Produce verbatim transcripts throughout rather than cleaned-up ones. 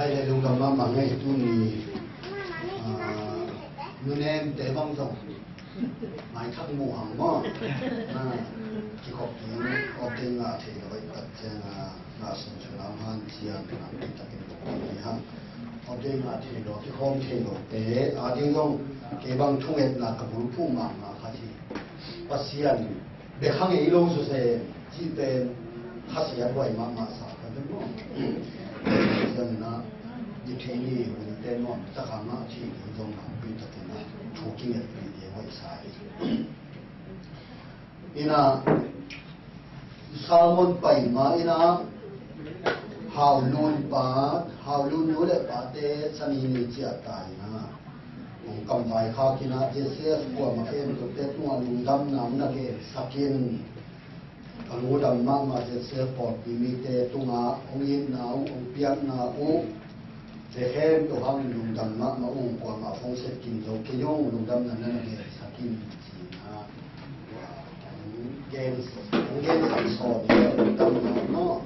Hai le lungdam mahmah ngei tuni, ah, nunemte bang zong maithak mu hang maw. Ah, kikhop ding, khop ding ngah thei lo i tak ciang a, ngah sun sun lam han ciang, ngah ding takin lo hi hang. Khop ding ngah thei lo, kikhawm thei lo te a ding zong kei bang thungetna ka bulphuh mahmah khat hi. Pasian bek hang ei lo suse cih pen khasiat huai mahmah sa ka ding maw. Pasian na i thei ni hun te maw, takang a thei ni zong na pui takin a thu kinget pui te huai sa hi. Ina Salmon pai ma ina Haulun pa, Haulun nu le pate sani ni ciah ta ina. Hong kam vai khak ina Joseph kuamah khempeuhte tungah lungdamna hong na gensak in. A lungdam mahmah Joseph pawlpi mite tungah hong itna uh, hong piakna uh, te khempeuh hang lungdam mahmah ung, kuamah phone set kim zo kei ung, lungdamna na na gensak in ci ina. Hong gen, hong gensak sawm ina lungdamna maw.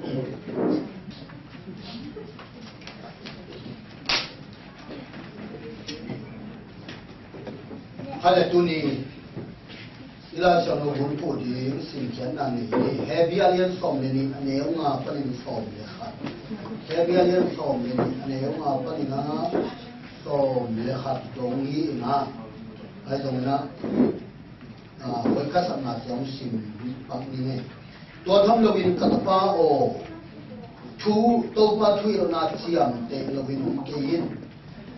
Hai le tuni i Lai Siangtho bulphuh ding simkhiatna nei hi. Hebru a lian sawm le nih, a neu nga panin sawm le khat. Hebru a lian sawm le nih, a neu nga panin a sawm le khat dong hi ina. Ahi zongin a, ah, hoi ka sakna ciang sim pak ding e. Tua tham loin ka tapa aw, thu, Topa thuhilhna ciamteh loin um kei in.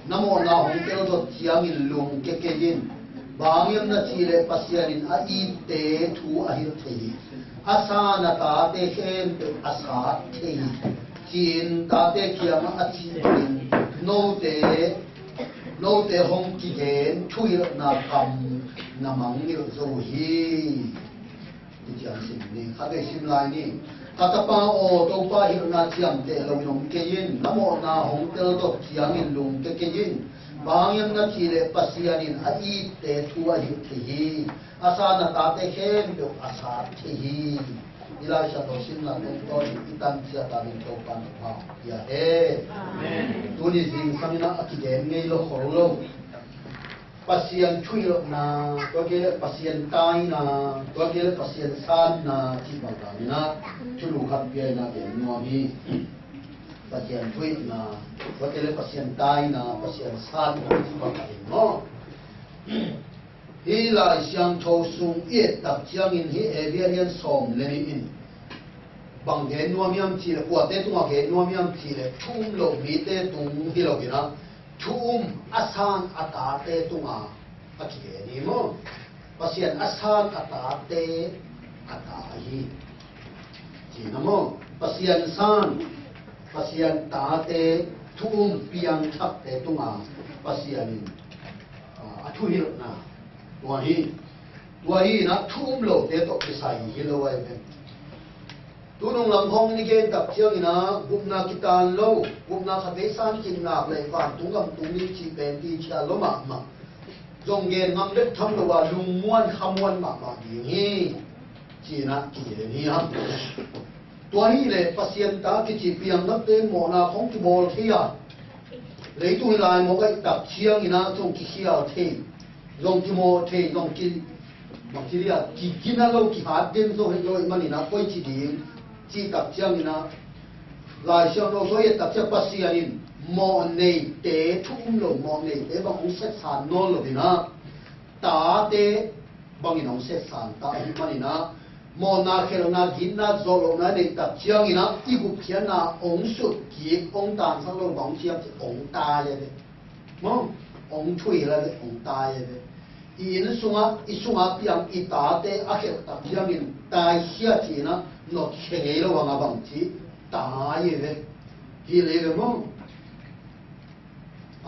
Na mawhna hong tel dot ciangin lungkia kei in. Bang hang hiam na cih leh Pasian in a itte thu a hilh thei hi. A san a tate khempeuh a sat thei hi, ci-in tate kiangah a cih bangin note, note hong kigen thuhilhna kam na mangngilh zo hi. Hih ciang sim ni, khatvei sim lai ni. Ka tapa aw, Topa hilhna ciamteh loin om kei in, na mawhna hong tel dot ciangin lungkia kei in. Bang hang hiam na cih leh Pasian in a itte thu a hilh thei hi. A san a tate khempeuh a sat thei hi. I Lai Siangtho simna tungtawn in i tan ciat a ding Topa na pha. Ia he. Amen. Tuni zingsang in a kigen ngei lo khol lo. Pasian thuhilhna, tua kei le Pasian taina, tua kei le Pasian sanna cih bang bangin a thulu khat pia in a gen nuam hi. Pasian thuhilhna, tua kei le Pasian taina, Pasian sanna cih bang bangin maw. Hih Lai Siangtho sung i et tak ciangin hih Hebru a lian sawm le nih in bang gen nuam hiam cih leh, kuate tungah gen nuam hiam cih leh, thu um lo mite tung hi lo in a, thu um a san a tate tungah a kigen hi maw. Pasian a san a tate a ta hi. Ci na maw. Pasian san, Pasian tate, thu um piangthakte tungah Pasian in, ah, a thuhilhna. Tua hi, tua hi in a thu um lote tawh kisai hi lo ahi ve. Tunung lam khawng i gen tak ciangin a gupna kitan lo, gupna khatvei san kik nak leh vantung gam tung ding cih pen kikhia lo mahmah. Zong gen ngam bek tham lo a lungmuan khamuan mahmah ding hi. Ci in a kigen hi hang. Tua hi leh Pasian ta kici piangthakte mawhna khawng kibawl thei a, leitung i laimawk ahih tak ciangin a zong kikhial thei, zong kimawh thei, zong ki, bang ci dia, kigina lo, kihat den zo hi lo ahih manin a koici ding cih tak ciangin a, Lai Siangtho sung i et tak ciang Pasian in mawh neite, thu um lo mawh neite bang hong setsan nawn lo in a, tate bangin hong setsan ta ahih manin a, mawhna, khelhna, gitna, zawhlohna i neih tak ciangin a, i gupkhiatna hong sutkik, hong tangsak lo bang hong ci hiam cih leh hong tai a ve. Maw, hong thuhilh a ve, hong tai a ve. I inn sungah, i sungah piang i tate a khelh tak ciangin taikhia ci in a, notkhia ngei lo hang a bang ci, tai a ve. Hilh a ve maw.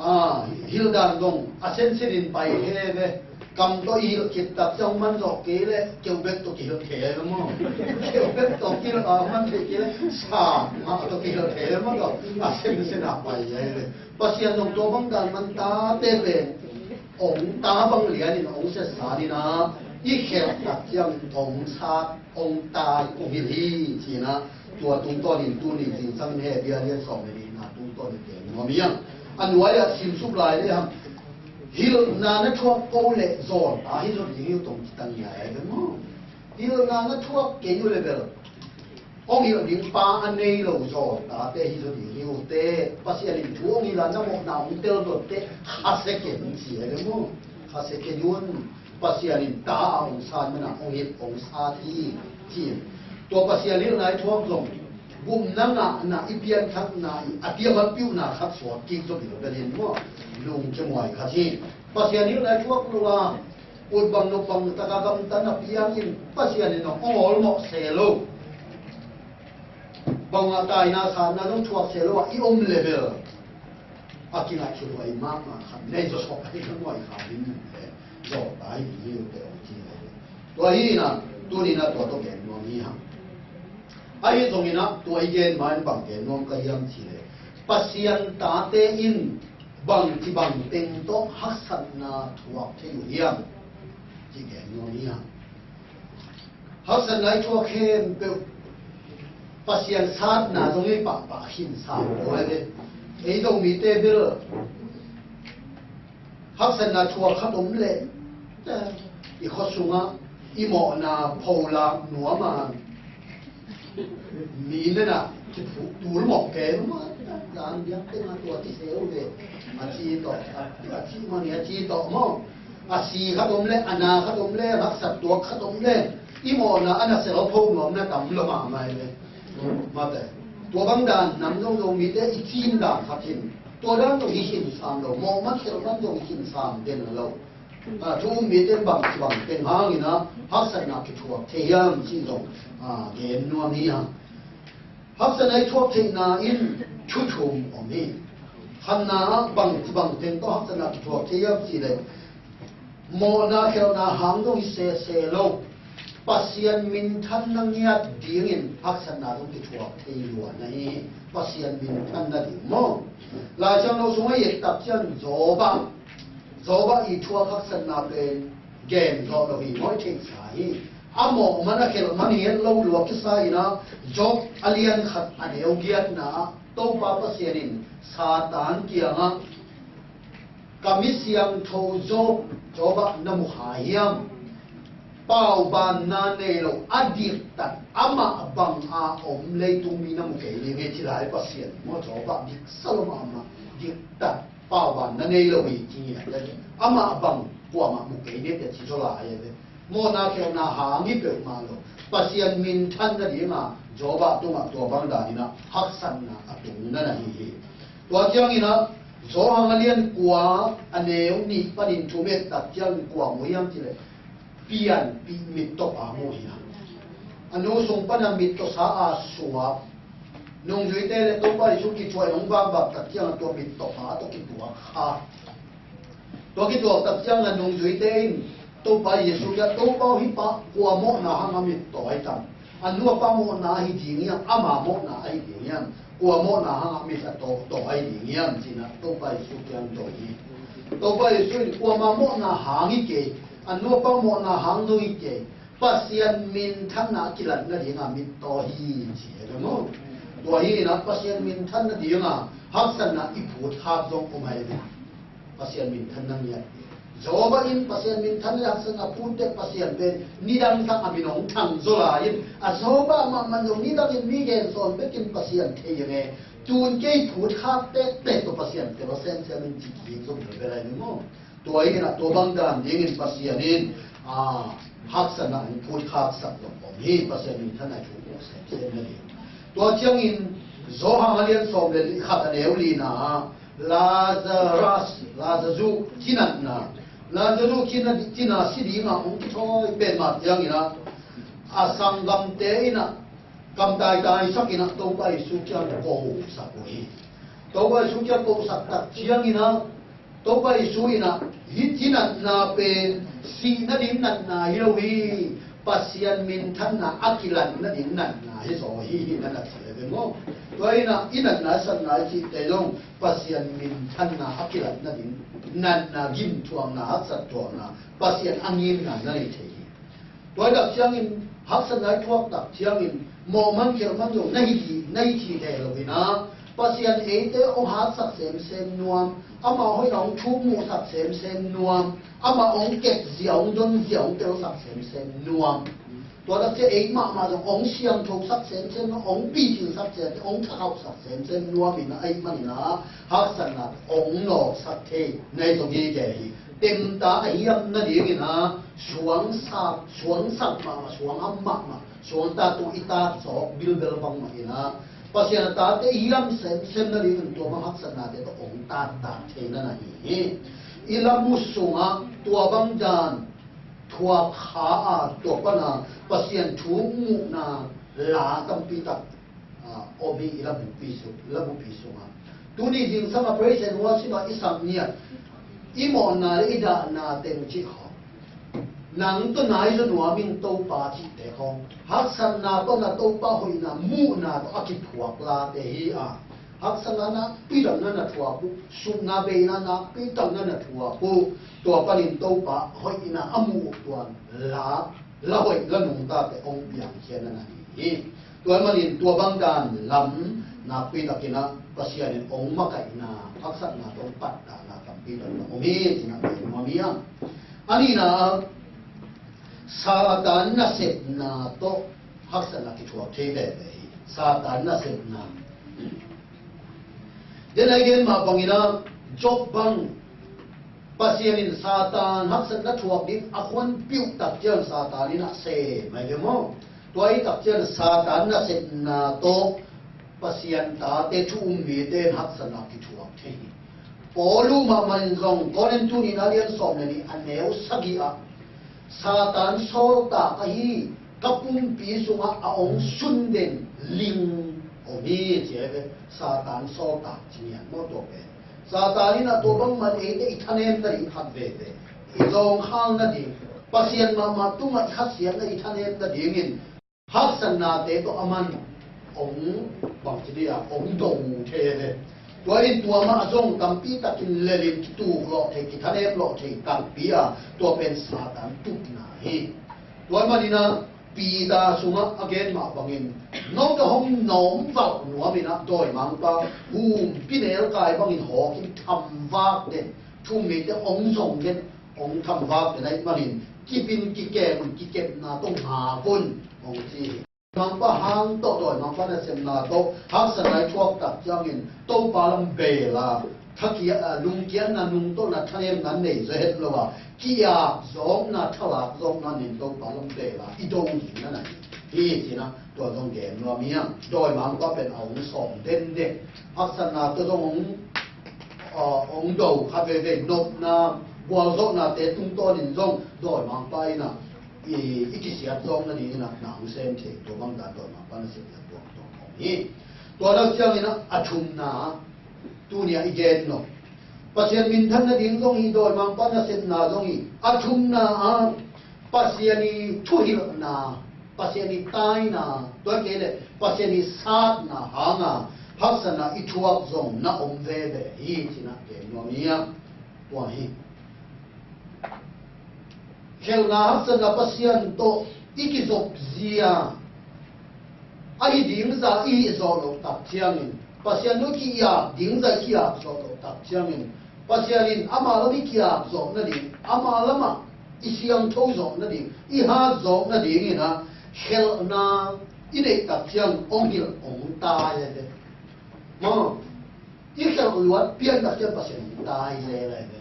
Ah, hilh dan dong a sensen in pai he ve. Kam tawh i hilh khit tak ciang man zawh kei leh keu bek tawh kihilh thei ve maw. Keu bek tawh kihilh, ah, man thei kei leh sa mah tawh kihilh thei ve maw tawh a sensen a pai he ve. Pasian dong tua bang dan man tate pen hong ta bang lianin hong setsan in a, i khelh tak ciang hong sat, hong tai, hong hilh hi ci in a, Tua tungtawnin tuni zingsang in Hebru a lian sawm le nihna tungtawnin gen nuam hi hang. A nuai-ah simsuk lai le hang. Hilhna na thuak ko leh zawlta hi zaw ding hi uh tong ci tang hi a, e ve maw? Hilhna na thuak kei uh leh bel hong hilh ding pa a nei lo zawltate hi zaw ding hi uh teh. Pasian in thu hong hilh a, na mawhna hong tel dot teh khasia ken ci, e ve maw? Khasia ken un. Pasian in ta a hong san manin hong hilh hong sat hi, ci. Tua Pasian hilhna i thuak zong gupna ngahna, i pianthakna, i a tiamat piuhna khat suak kik zong hi lo bel in maw? Lungkia muai khat hi. Pasian hilhna i thuak lo a, ut bang nop bang taka gamtatna piang in Pasian in hong awlmawh se lo, bang a taina satna zong thuak se lo a i om leh bel a kingaihkhiathuai mahmah khat nei zaw sawk ahi kha muai kha ding le zawlta hi ding hi uh teh hong ci hi. Tua hi in a, tuni in a tua tawh gen nuam hi hang. Ahi zongin a, tua i gen ma in bang gen nuam ka hiam cih leh, Pasian tate in bangci bangteng tawh haksatna thuak thei uh hiam cih gen nuam hi hang. Haksatna i thuak khempeuh Pasian satna zong hi pahpah khin sam lo, e ve. Ei Zomite bel haksatna thuak khat om leh, eh, i khua sungah i mawhna pholak nuam a, mi nena kiphut tul mawh kei nuam a, zan biak tengah tua ci se uh ve. A ci tawh, a ci mah ni a ci tawh maw? A si khat om leh, a na khat om leh, haksat tuak khat om leh, i mawhna a na sel pho nuamna tam lo mahmah hi ve. Mate. Tua bang dan nam zong Zomite i cin dan khat hi in, tua dan zong hi khin sam lo, mawh man sel man zong hi khin sam den lo. A, thu um mite bangci bangteng hangin a haksatna kithuak thei hiam cih zong, a, gen nuam hi hang. Haksatna i thuak theihna in thu thum om hi. Khatna ah bangci bangteng tawh haksatna kithuak thei hiam cih leh, mawhna khelhna hang zong hi sese lo, Pasian minthanna ngiat dingin haksatna zong kithuak thei lua na hi. Pasian minthanna ding maw? Laisiangtho sungah i et tak ciang Job ah, Job ah i thuak haksatna pen gen zawh lo hi maw, i theihsa hi. A mawh man a khelh man hi het lo lua kisa in a, Job a lian khat a neu giatna ah Topa Pasian in Satan kiangah, ka mi siangtho Job, Job ah na mu kha hiam? Paubanna nei lo, a diktat, amah bang a om leitung mi na mu kei ding hi, ci lai Pasian maw? Job ah diksa lo mahmah, diktat, paubanna nei lo hi ci hi. Amah bang kuamah mu kei ding hi, ci zaw lai hi. Mawhna khelhna hang hi peuhmah lo, Pasian minthanna dinga Job ah tungah tua bang danin a haksatna a tungna na hi hi. Tua ciangin a, Johan a lian kua a neu nih panin thu i et tak ciangin kua mu hiam cih leh, pianpih mittawpa mu hi a. A nu sung pan a mittawsa a suak, nungzuite le Topa Jesu kithuah in hong vakvak tak ciangin tua mittawpa tawh kituak kha. Tua kituak tak ciangin a nungzuite in Topa Jesu kiangah, Topa aw, hih pa kua mawhna hang a mittaw ahi tam? A nu a pa mawhna ahi ding hiam, ama mawhna ahi ding hiam? Kua mawhna hang a mittaw, taw ahi ding hiam? Ci-in a Topa Jesu kiang dong hi. Topa Jesu in, kuama mawhna hang hi kei, a nu a pa mawhna hang zong hi kei, Pasian minthanna a kilatna dinga mittaw hi, ci hi ve maw? Tua hi in a, Pasian minthanna dinga haksatna i phutkhak zong om hi ve. Pasian minthanna ngiat. Job in Pasian minthanna haksatna phut teh Pasian pen nidang sang a min hong thang zaw lai in, a Job mahmah zong nidangin mi gen sawn bekin Pasian thei hi nge, tun kei phutkhak teh teh tawh Pasian tel aw semsem in ci kik zong hi ve lai ni maw? Tua hi in a, tua bang dan dingin Pasian in, a, haksatna in phutkhak sak zong om hi, Pasian minthanna i phut semsem na ding. Tua ciangin Johan a lian sawm le khat a neu lina ah Lazarus, Lazarus cinatna, Lazarus cinat, cina si dinga hong kithawi pen mah ciangin a, a sanggamte in a, kamtaitaisa in a Topa Jesu kiang kohsak uh hi. Topa Jesu kiang kohsak tak ciangin a, Topa Jesu in a, hih cinatna pen sihna ding natna hi lo hi, Pasian minthanna a kilatna ding natna hi zaw hi, hi na na ci hi ve maw? Tua in a, i natna satna i cihte zong Pasian minthanna a kilatna ding natna, gimthuakna, haksat thuakna, Pasian a ngimna na nei thei hi. Tua tak ciangin, haksatna i thuak tak ciangin, mawhman khialhman zong na hi, na hi thei lo hi na. Pasian eite hong hatsak semsem nuam, amah hoihna hong thukmuhsak semsem nuam, amah hong kepzia, hong donzia, hong telsak semsem nuam. Tua tak ciang ei mahmah zong hong siangthosak semsem nuam, hong pitingsak semsem, hong thakhauhsak semsem nuam in a, ahih manin a, haksatna hong nawksak thei na hi zong hi kei hi. Temta a hiam nadingin a, suangsak, suangsak mahmah, suangham mahmah, suangtat tung i tat zawk bilbel bangmah in a, Pasian a tate hiam semsem nadingin tua bang haksatnate tawh hong tattat theihna na hi hi. I lamu sungah tua bang dan thuak kha a, tua pana Pasian thu muhna la tampi tak, a, om hi i lamupi sung, i lamupi sungah. Tuni zingsang a praise and worship a i sak ni a, i mawhna le i dahna teng cih khawng, nang tawh nai zaw nuam ing Topa cihte khawng, haksatna tawh na Topa hoihna muhna tawh a kiphuak late hi a, haksatna nakpi tak na na thuak uh, sukna beina nakpi tak na na thuak uh, tua panin Topa hoihna a muh uh tuan la, la hoih la nungtate hong piangkhia na na hi hi. Tua manin tua bang dan lam nakpi takin a Pasian in hong makaihna, haksatna tawh hong patdahna tampi tak na om hi, ci-in a gen nuam hi a. A nihna ah, Satan nasepna tawh haksatna kithuak thei veve hi. Satan nasepna. Den a i gen mah bangin a, Job bang Pasian in Satan haksatna thuak ding a khuanpiuh tak ciang Satan in a sem ahi ve maw? Tua hi tak ciang Satan nasepna tawh Pasian tate thu um mite in haksatna kithuak thei hi. Paulu mahmah in zong Korin thu nihna lian sawm le nih a neu sagih ah Satan sawltak ahi ka pumpi sungah a hong sundeng ling om hi, ci hi ve. Satan sawltak ci ngiat maw tua pen? Satan in a tua bangmah eite i thanem nading khat veve, i zawngkhal nading, Pasian mahmah tungah i khasiatna i thanem nadingin haksatnate tawh aman hong bangci dih a hong do thei hi ve. Tua in tua mah zong tampi takin lelin kituk lawh thei, kithanem lawh thei tampi a, tua pen Satan tupna hi. Tua manin a Peter sungah a gen mah bangin, no tawh hong nawm valh nuam in a dawimangpa humpi nelkai bangin hawkin thamvak den, thu um mite hong zong den, hong thamvak den ahih manin kip in, kikeng un, kikepna tawh ngak un, hong ci hi. Mangpa hang tawh, dawimangpa nasepna tawh haksatna i thuak tak ciangin Topa lam bel a, thakia, a, lungkiatna, nungtolhna, thanemna nei zaw het lo a, ki-ap zawkna, thalak zawkna nei in Topa lam bel a i do ding na na hi, hi ci-in a tua zong gen nuam hi hang. Dawimangpa pen a hong sawm dendeng, haksatna tawh zong hong, a, hong do kha veve, nopna, gualzawhnate tungtawnin zong dawimangpa in a i, i kisiat zawk nadingin a na hong sem thei, tua bang dan dawimangpa nasepna tuamtuam om hi. Tua lo ciangin a, a thumna, tuni a i gen lo, Pasian minthan nading zong hi, dawimangpa nasepna zong hi. A thumna ah Pasian i thuhilhna, Pasian i taina, tua kei leh Pasian i satna hanga haksatna i thuak zong na om veve hi, ci-in a gen nuam hi a. Tua hi. Khelhna haksatna Pasian tawh i kizopzia ahi ding zah i hih zawh loh tak ciangin, Pasian tawh i ki-ap ding zah i ki-ap zawh loh tak ciangin, Pasian in ama lam i ki-ap zawh nading, ama lamah i siangtho zawh nading, i hat zawh nadingin a, khelhna i neih tak ciang hong hilh hong tai hi ve. Maw? I khelh luat pian tak ciang Pasian hong tai zel hi ve.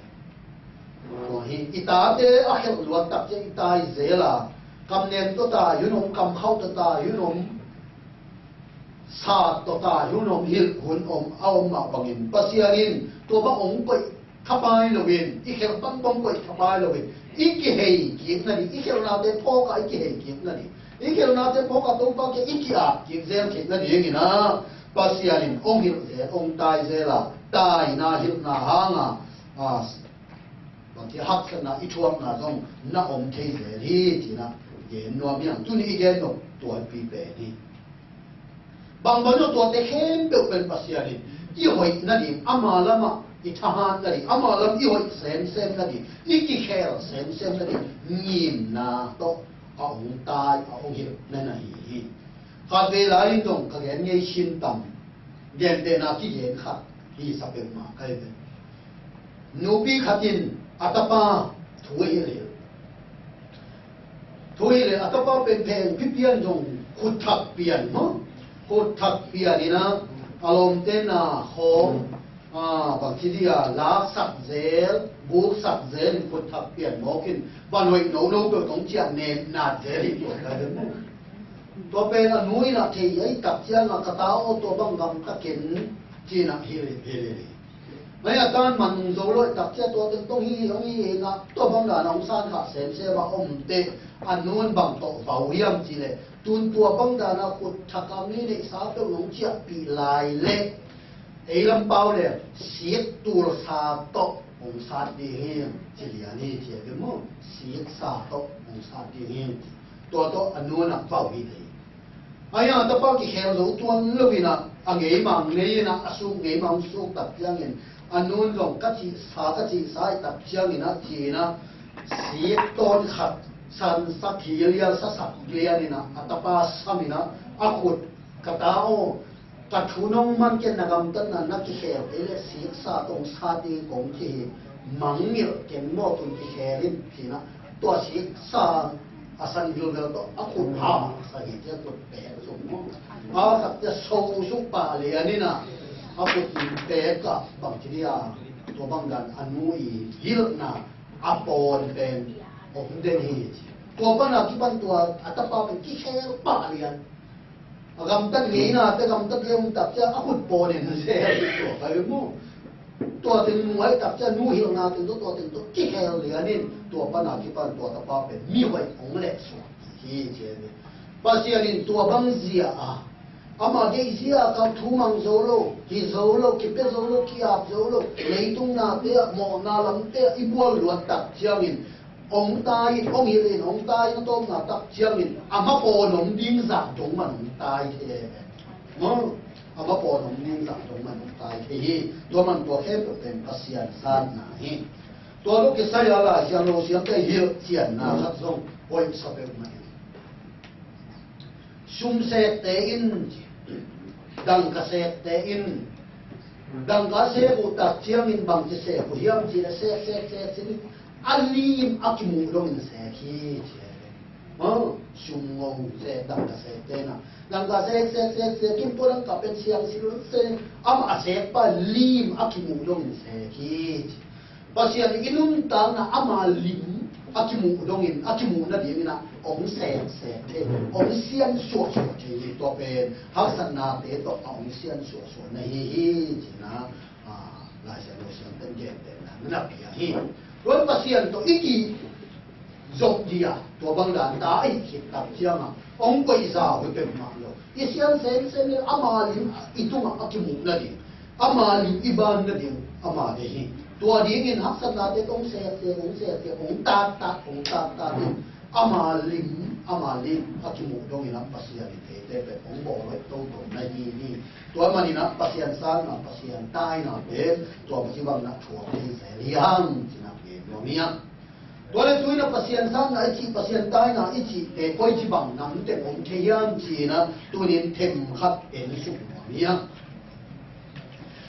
Tua hi, i tate a khelh luat tak ciang i tai zel a, kamnem tawh tai hun om, kamkhauh tawh tai hun om, sat tawh tai hun om, hilh hun om, a om mah bangin Pasian in tua bang hong koih thapai loin, i khelh bangbang koih thapai loin, i kihei kik nading, i khelhnate phawk a i kihei kik nading, i khelhnate phawk a Topa kiang i ki-ap kik zel kik nadingin a, Pasian in hong hilh zel, hong tai zel a, taina hilhna hanga, a, bangci haksatna i thuakna zong na om thei zel hi, ci-in a gen nuam hi hang. Tuni i gen nop tualpi pen hi. Bangbang lo tuate khempeuh pen Pasian in i hoih nading, ama lamah i thahat nading, ama lam i hoih semsem nading, i kikhel semsem nading ngimna tawh a hong tai, a hong hilh na na hi hi. Khatvei lai in zong ka gen ngei khin tam, gentehna kigen khat hi sa peuhmah ka hi ve. Nupi khat in a tapa thu hilh hilh. Thu hilh hilh, a tapa pen phengphi pian zong khut thak pian maw? Khut thak pian in a, a lawmte na khawng, a, bang ci dia, laksak zel, buksak zel in khut thak pian mawk in, van hoih nono peuh tawh hong ciah nat zel in tua ka hi ve maw? Tua pen a nu in a thei a, i tak ciang a, ka ta aw, tua bang gamta ken ci in a hilh hilh hilh hilh. Mah hi a, tan man nung zo lo, i tak ciang tua teng tawh hi, hong hi hi a, tua bang dan a hong san khah semsem a om teh, a nu in bang tawh vau hiam cih leh, tun tua bang dan a khut thak a mi neihsa peuh nong ciahpih lai leh, ei lam pau leh, sik tulsa tawh hong sat ding hi, ci lian hi, ci a ve maw? Siksa tawh hong sat ding hi, ci. Tua tawh a nu in a vau hi thei. Ahi hang a tapa kikhel zo tuan lo in a, a ngeimang nei in a, a suk ngeimang suk tak ciangin, a nu in zong ka cihsa, ka cihsa i tak ciangin a, ci in a, sik tawn khat sansak hi lian, sasak lian in a, a tapa sam in a, a khut, ka ta aw, ka thu nong man kei, na gamtatna na kikhel kei leh siksa tawh hong sat ding kong ci hi, mangngilh keng maw, tun kikhel in, ci in a, tua siksa a san vilvel tawh a khut hamsa hi ci a, khut pek suk maw? A khat ci a, so suk pah lian in a, a khut in pek a, bang ci dia, tua bang dan a nu i hilhna a pawn pen hong den hi ci. Tua pan a kipan tua a tapa pen kikhel pah lian. A gamtat ngeina te, gamtat lian tak ciang a khut pawn in zel tua ka hi ve maw? Tua teng nu a hi tak ciang nu hilhna teng tawh, tua teng tawh kikhel lian in, tua pan a kipan tua tapa pen mi hoih hong leh suak hi ci hi. Pasian in tua bang zia a, ama deih zia a, ka thu mang zo lo, hi zo lo, kipia zo lo, ki-ap zo lo, leitung nate ah, mawhna lamte ah i bual luat tak ciangin, hong tai in, hong hilh in, hong tai in, a tawpna tak ciangin a mapawn om ding zah dong man hong tai thei e. Maw? A mapawn om ding zah dong man hong tai thei hi. Tua man tua khempeuh pen Pasian sanna hi. Tua lo kisai a Lai Siangtho siamte hilhcianna khat zong hoih sa peuhmah hi. Sum sekte in, dangka sekte in, dangka sek uh tak ciangin bangci sek uh hiam cih leh sek, sek, sek, sek, a lim a kimuh dongin sek hi, ci hi. Maw, sum ngo sek, dangka sekte in a, dangka sek, sek, sek, sek in tua dangka pen siang sil se, amah a sekpa lim a kimuh dongin sek hi, ci. Pasian i nuntakna ama lim a kimuh dongin, a kimuh nadingin a hong sek sek thei, hong sian suah suah thei hi. Tua pen haksatnate tawh a hong sian suah suah na hi hi, ci in a, a, Lai Siangtho siamte in gentehna na pia hi. Tua Pasian tawh i kizop ding a, tua bang dan ta ahih khit tak ciang a hong koih zau hi peuhmah lo. I sian semsem in ama lim i tungah a kimuh nading, ama lim i ban nading ama deih hi. Tua dingin haksatnate tawh hong sek sek, hong sek sek, hong tat tat, hong tat tat in, ama lim, ama lim a kimuh dongin a Pasian in eite pen hong bawl hoih toto na hi hi. Tua manin a Pasian sanna, Pasian taina pen tua bang ci bangin a thuak thei zel hi hang, ci in a gen nuam hi a. Tua leh tu-in a Pasian sanna i cih, Pasian taina i cihte koici bang nam teng om thei hiam ci-in a, tu-in them khat en suk nuam hi a.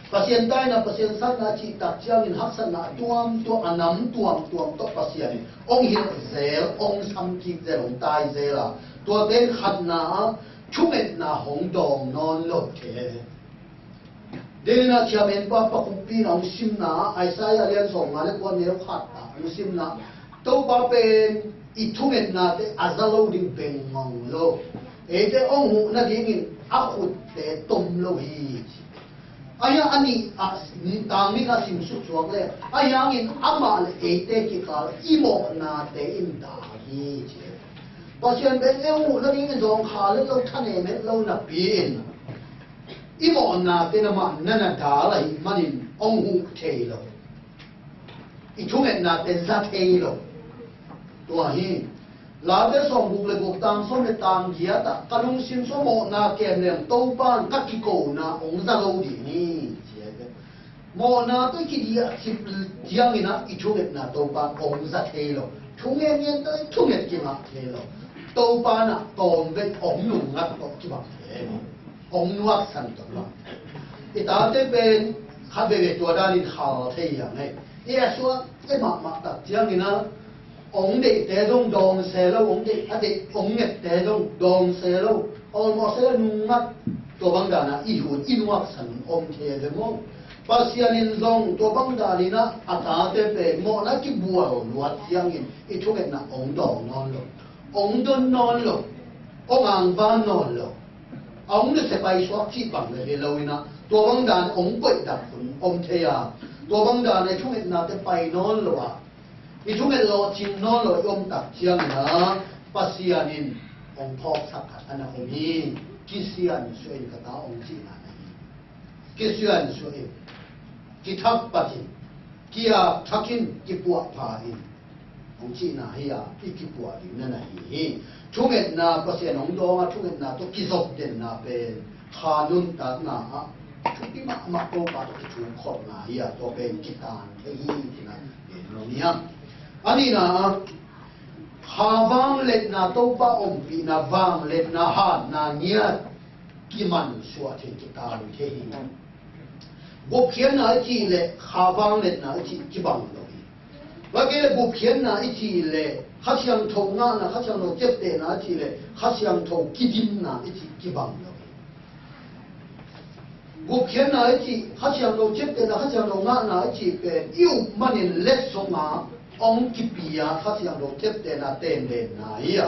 Pasian taina, Pasian sanna i cih tak ciangin haksatna tuamtuam, a nam tuamtuam tawh Pasian in hong hilh zel, hong samkik zel, hong tai zel a. Tuate in khatna ah thungetna hong dawng nawn lo thei. Dena Thiam En pa Pa Kumpi in a hong simna, Isaiah lian sawmnga le kua neu khat ah hong simna, Topa pen i thungetnate a za lo ding beng ngong lo. Eite hong huh nadingin a khutte tom lo hi, ci. Ahi a, a nih ah, tang nih kha simsuk suak le, ahi hangin amah le eite kikal i mawhnate in dal hi, ci. Pasian pen ei hong huh nadingin zawngkhal het lo, thanem het lo napi-in, i mawhnate in amah na na dal ahih manin hong huh thei lo. I thungetnate za thei lo. Tua hi. Late sawmguk le guk, tang sawm le tang giat ah, ka lungsim sung mawhna kem leng Topa in ka kikona hong za lo ding hi, ci hi. Mawhna tawh i kidiah cip ciangin ah i thungetna Topa in hong za thei lo. Thu ngen ngen ta, thu nget kingah thei lo. Topa na tawm vei ong nungngat tawh kibang thei lo. Ong nuaksan tawh kibang. I tate pen khat veve tua danin khal thei hiam ei. I a suak ei mahmah tak ciangin a, ong deihte zong dawng se lo, ong deih, a deih, ong ngette zong dawng se lo. Awlmawh se lo nungngat. Tua bang dana i hun i nuaksan om thei ve maw. Pasian in zong tua bang danin a, a tate pen mawhna kibual luat ciangin i thungetna ong dawng nawn lo, ong don nawn lo, ong angvan nawn lo. A ong nusia paisuak cih bang le hi lo in a, tua bang dan ong koih dak hun om thei a, tua bang dan i thungetnate pai nawn lo a, i thunget lawhcing nawn lo i om tak ciangin a, Pasian in ong phawksak khat a na om hi. Kisiansuah in ka ta ong cihna na hi. Kisiansuah in, kithak pat in, kiap thak in, kipuahpha in, ong cihna hi a, i kipuah ding na na hi hi. Thungetna Pasian ong dawng a, thungetna tawh kizop denna pen kha nuntakna ah thupi mahmah Topa tawh kithuk khopna hi a, tua pen kitan thei hi cihna gen lo ni a. A nihna ah, kha vangliatna, Topa ompihna, vangliatna, hatna ngiat kimansuah thei, kitan thei hi. Gupkhiatna i cih leh kha vangliatna i cih kibang lo hi. Tua kei leh gupkhiatna i cih leh Kha Siangtho ngahna, Kha Siangtho ciaptehna i cih leh Kha Siangtho kidimna i cih kibang lo hi. Gupkhiatna i cih, Kha Siangtho ciaptehna, Kha Siangtho ngahna i cih pen i up manin letsong a ong kipia Kha Siangtho ciaptehna tendenna hi a,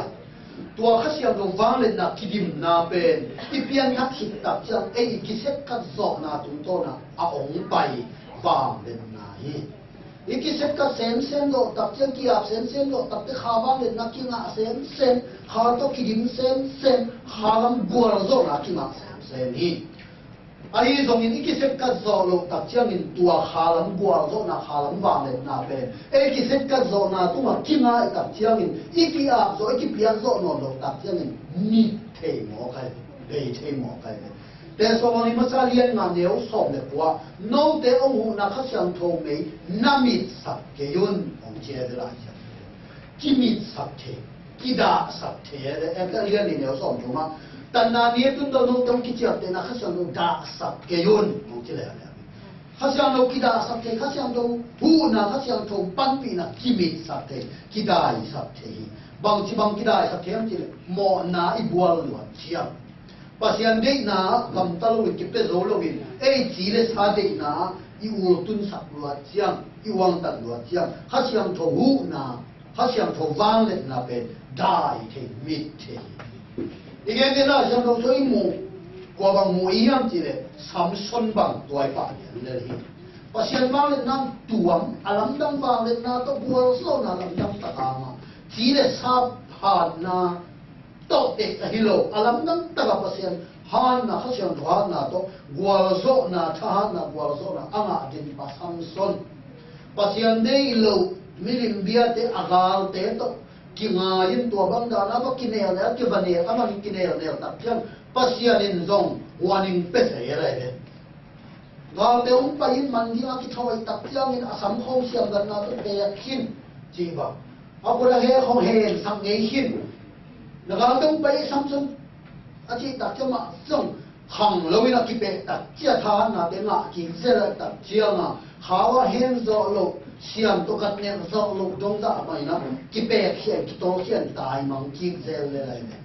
tua Kha Siangtho vangliatna kidimna pen i pianthak khit tak ciang ei i kisekkat zawhna tungtawna a ong pai vangliatna hi. I kisekkat semsem zawh tak ciang, kiap semsem zawh tak ciang, kha vangliatna kingah semsem, kha tawh kidim semsem, kha lam gualzawhna kingah semsem hi. Ahi zongin i kisekkat zawh loh tak ciangin tua kha lam gualzawhna, kha lam vangliatna pen ei kisekkat zawhna tungah kingah i tak ciangin, i kiap zawh, i kipiak zawh nawn loh tak ciangin mit thei mawk ahi, bei thei mawk ahi. Thesalonika masa lian nga neu sawm le kua, note ong huhna Kha Siangtho mei na mitsak kei un, ong ci hi Lai Siangtho in. Kimitsak thei, kidahsak thei, Efesa lian nih neu sawm thum ah, tanna ni a tun dong note ong kiciaptehna Kha Siangtho dahsak kei un, ong ci le. Kha Siangtho kidahsak thei, Kha Siangtho huhna, Kha Siangtho panpihna kimitsak thei, kidaisak thei hi. Bangci bang kidaisak thei hiam cih leh mawhna i bual luat ciang, Pasian deihna gamta loin, kipia zo loin, ei ci le sa deihna i ultunsak luat ciang, i uangtat luat ciang, Kha Siangtho huhna, Kha Siangtho vangliatna pen dai thei, mit thei. I gen ding Lai Siangtho sung i muh, kua bang muh i hiam cih leh Samson bang tua i pah lian lel hi. Pasian vangliatna tuam, a lamdang vangliatna tawh gualzawhna lamdang tak a ngah, ci le sa hatna tawh teh ahi lo, a lamdang taka Pasian hatna, Kha Siangtho hatna tawh gualzawhna, thahatna, gualzawhna a ngah ding pa Samson. Pasian deih loh milim biate, a galte tawh kingai in, tua bang dana va kinel nel, kiva nel, a man kinel nel tak ciang Pasian in zong warning pia zel ahi ve. Galte hong pai in, man ding a kithawi tak ciangin a sam khawng siamgalna tawh pek khin, ci bang. A kut a he khawng hensak ngei khin. Na galte hong pai hi Samson, a cih tak ciang mah zong khang loin a kipeh tak ciang, thahatnate ngah kik zel a tak ciang a, khau a hen zawh loh, siam tawh gat nek zawh loh dong zah mah in a kipek khia in, kitol khia in, taimang kik zel le lai le.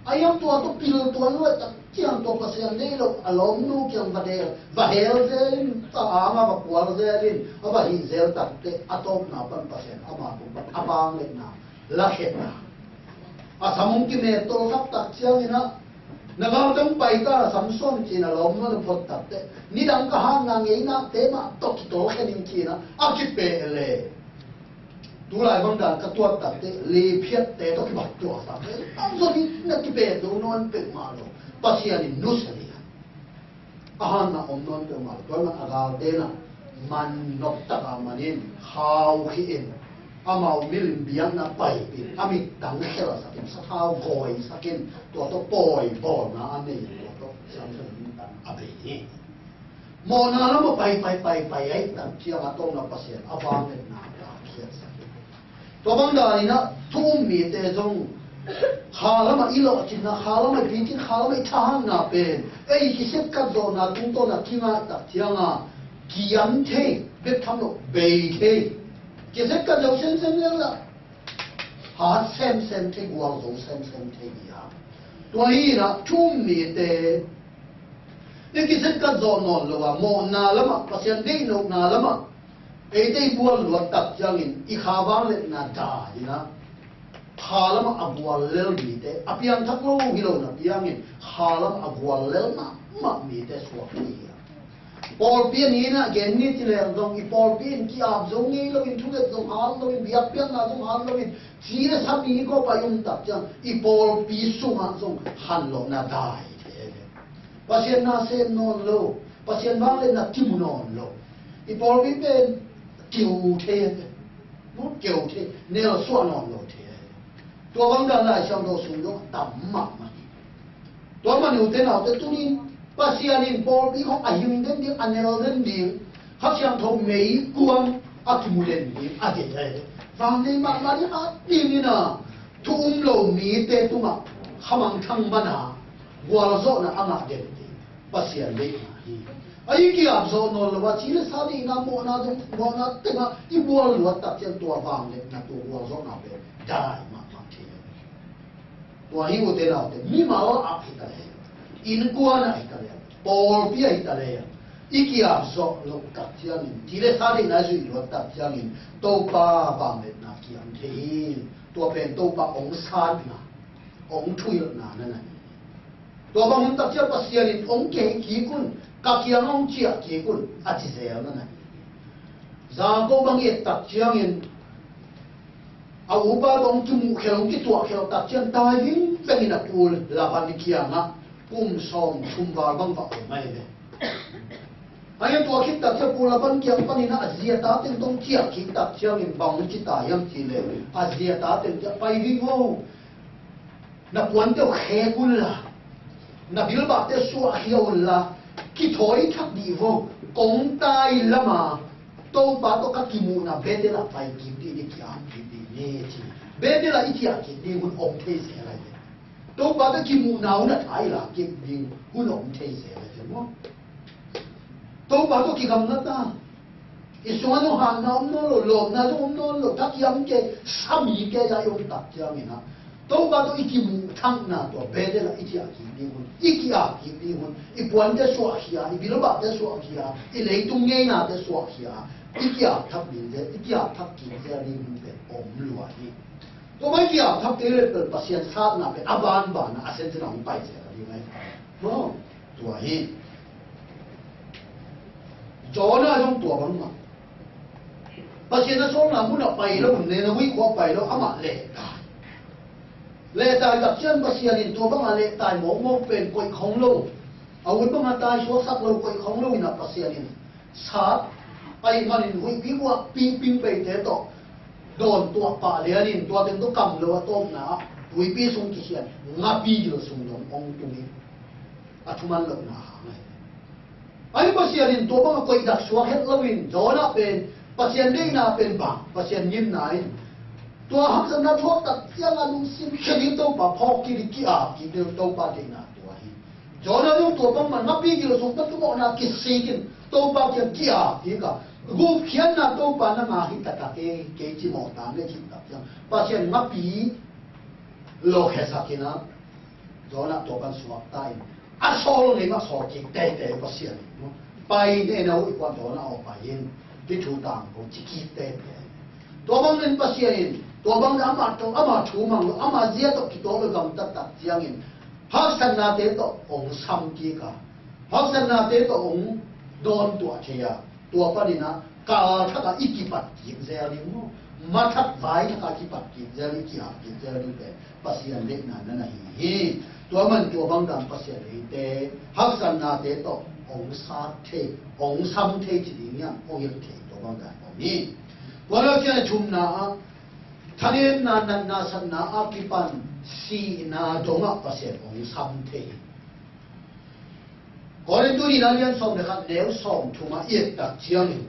A hiam tua tawh pil tuan luat tak ciang tua Pasian deih loh a lawmnu kiang va del, va hel zel in, ta ang a va kual zel in, a va hih zel takteh a tawpna pan Pasian ama tung pan a vangliatna lakhetna. A sam hong kimet tawlkhat tak ciangin a, na galte hong pai ta Samson ci-in a lawmnu a phot takteh, nidang ka hatna ngeinate mah tawh kitol khen ing ci-in a, a kipeh le. Tulai bang dan ka tuat takteh, liphiatte tawh kibang tuak takteh, Samson in na kipeh zo nawn peuhmah lo. Pasian in nusia hi a. A hatna om nawn peuhmah lo. Tua ahih manin a galte na man nop tak a man in, khau khia in, amau milim biakna paipih in, a mittang khelsak in, sathau gawisak in, tua tawh pawi bawlna a nei in, tua tawh Samson in mittang a bei hi. Mawhna lam a pai, pai, pai, pai, ahih tak ciang a tawpna Pasian a vangliatna a khiatsak hi. Tua bang danin ah thu um mite zong kha lamah i lawhcinna, kha lamah i pikin, kha lamah i thahatna pen ei kisetkat zawhna tungtawn a kingai tak ciang a kiam thei bek tham lo, bei thei, kisetkat zo semsem lel lah hat semsem thei, gualzo semsem thei hi a. Tua hi in ah thu um mite i kisetkat zawh nawn lo a, mawhna lamah, Pasian deih lohna lamah eite i bual luat tak ciangin i kha vangliatna dai in ah kha lamah a gual lel mite, a piangthak lo hi lo na piangin kha lamah a gual lel mahmah mite suak hi a. Pawlpi a ni in ah gen ni ci leng zong i pawlpi in ki-ap zo ngei loin, thunget zong hal loin, biakpiakna zong hal loin, ci le sa mi kawpa i um tak ciang i pawlpi sungah zong hanlawhna dai thei. Pasian na sem nawn lo, Pasian vangliatna kimu nawn lo. I pawlpi pen keu thei, mu keu thei, nelsuah nawn lo thei. Tua bang dan Lai Siangtho sung dong tam mahmah hi. Tua man ute naute tunin Pasian in pawlpi khong a hing den ding, a nel den ding, Kha Siangtho meikuang a kimu den ding a deih a hi. Vanlei mahmah ding a ding in ah thu um lo mite tungah khamangthang man a gualzawhna a ngah den ding Pasian deihna hi. A i ki-ap zawh nawn lo a, ci le sa deihna, mawhna, mawhna tengah i bual luat tak ciang tua vangliatna, tua gualzawhna pen dai mahmah thei. Tua hi ute naute, mimal ah hi ta leh, innkuan ah hi ta leh, pawlpi ah hi ta leh, i ki-ap zawh loh tak ciangin, ci le sa deihna i zuih luat tak ciangin Topa vangliatna kiam thei hi. Tua pen Topa hong satna, hong thuhilhna na na hi. Tua bang hun tak ciang Pasian in hong kihei kik un, ka kiang hong ciah kik un, a ci zel na na hi. Jakob bang i et tak ciangin a upa tawh hong kimuh khel, hong kituah khel tak ciang tai vingveng in a pu Laban kiangah kum sawm thum val bang va om ahi ve. Ahi tua khit tak ciang pu Laban kiang panin a zi a ta teng tawh hong ciah khit tak ciangin bang hong ci ta hiam cih leh, a zi a ta teng ciah pai ding o. Na puante uh khek unla, na bilbahte suahkhia unla, kithawi thak dih vo, kong tai lama Topa tawh ka kimuhna Bethel ah pai kik dih ni, ki-ap kik dih ni ci. Bethel ah i ciah kik ding hun om thei zel ahi ve. Topa tawh kimuhna hun a thaila kik ding hun om thei zel ahi ve maw. Topa tawh kigamla ta. I sungah zong hatna om nawn lo, lawpna zong om nawn lo, thakiam kei, sa mi kei a i om tak ciangin ah Topa tawh i kimuh thakna tua Bethel ah i ciah kik ding hun, i ki-ap kik ding hun, i puante suahkhia, i bilbahte suahkhia, i leitung ngeinate suahkhia, i ki-ap thak ding zel, i ki-ap thak kik zel ding hun pen om lua hi. Tua mah i ki-ap thak kei leh pen Pasian satna pen a banban a, a sensen a hong pai zel a ding ahi. Maw? Tua hi. Jonah zong tua bangmah. Pasian a sawlna munah pai lo, Nineveh khua pai lo, amah lehtai. Lehtai tak ciang Pasian in tua bangah lehtai mawkmawk pen koih khong lo. A ut bangah tai suaksak lo, koih khong lo in ah Pasian in sat, ahih manin huihpi buak pingping peite tawh dawn tuah pah lianin tua teng tawh kam lo a tawpna ah huihpi sung kikhian ngapi gil sung dong hong tung in a thuman lohna hang ahi. Ahi Pasian in tua bangah koih dak suak het loin Jonah pen Pasian deihna pen bang, Pasian ngimna in tua hamsatna thuak tak ciangah lungsim khia ding Topa phawk kik ding, ki-ap kik ding Topa deihna tua hi. Jonah zong tua bangmah ngapi gil sung pathumawhna kisik in Topa kiang ki-ap kik a, gupkhiatna Topa na ngah hi taktak e, kei cimawh ta nge cih tak ciang Pasian ngapi lo khesak in ah Jonah tua pan suakta in a sawl ngei mah sawl kik teitei Pasian in maw. Pai nena uh i kuan Jonah aw pai in, hih thu tang ko ci kik teitei. Tua bangin Pasian in tua bang amah tawh, amah thu mang lo, amah zia tawh kitawk lo gamtat tak ciangin haksatnate tawh hong sam kik a, haksatnate tawh hong dawn tuah thei a, tua panin ah kal thakah i kipat kik zel ding maw? Mathak vai thakah kipat kik zel ding, ki-ap kik zel ding pen Pasian deihna na na hi hi. Tua man tua bang dan Pasian deihte haksatnate tawh hong sat thei, hong sam thei ci ding hiam, hong hilh thei tua bang dan om hi. Tua lo ciang thumna ah thanemna, natna, satna a kipan sihna dongah Pasian hong sam thei. Korintu nihna lian sawm le khat neu sawm thum ah i et tak ciangin